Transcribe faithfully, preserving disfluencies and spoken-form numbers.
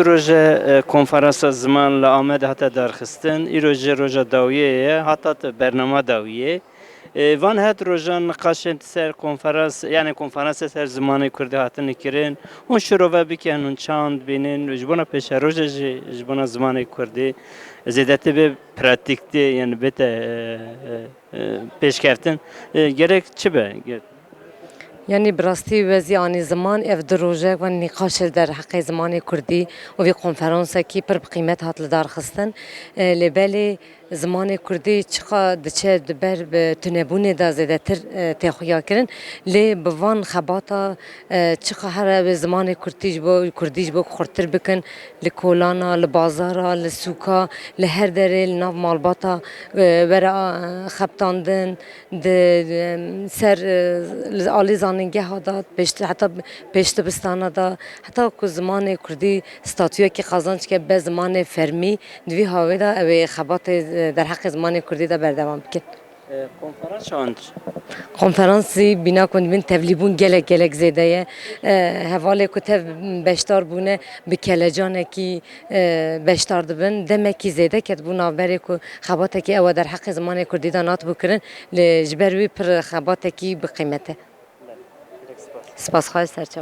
Roje, e, konferansa ziman li Amedê hate darxistin. Îro jî roja dawiyê ye, hata te bernama dawiyê. E, van het rojan niqaşên ser konferans, yani konferansa ser zimanê kurdî hatine kirin. Hûn şirove bikin, hûn çand bînin, ji bona pêşerojê jî, ji bona zimanê kurdî zêdetî bê pratikte, yani bête, e, e, e, pêşkeftin. E, gerek çi be? Ge- Yanî bi rastî we zî anî ziman, ev du roje wan nîqaş li derheqê zimanê kurdî û vî konferansekî pir bi qîmet hat lidarxistin. E, lê belê zimanê kurdî çiqa diçe di ber bi tunebûnê de zêdetir, e, tê xuyakirin. Lê bi van xebata, e, çiqa here wê zimanê kurdî ji bo, kurdî ji bo xurtir bikin, li kolana, li bazara, li sûka, li her derê, li nav malbata, e, were, a, xebitandin, di, em, ser, e, li alî zanîngeha de, pêşt-, heta pêşdibistana de, heta ku zimanê kurdî statuyekî qazanc ke be zimanê fermî, di vî hawê de ew ê xebatê, e, derheqê zimanê kurdî de berdewam bikin. E, konferans çawan? Konferansî bîna ku dibîn tevlîbûn gelek gelek zêde ye. E, hevalê ku tev beşdar bûne bi kelecanekî, e, beşdar dibin. Demekî zêde ketibû navberê ku xebatekî ew e derheqê zimanê kurdî de natibû kirin. Lê ji ber wî pir xebatekî bi qîmet e. Spas xwe ser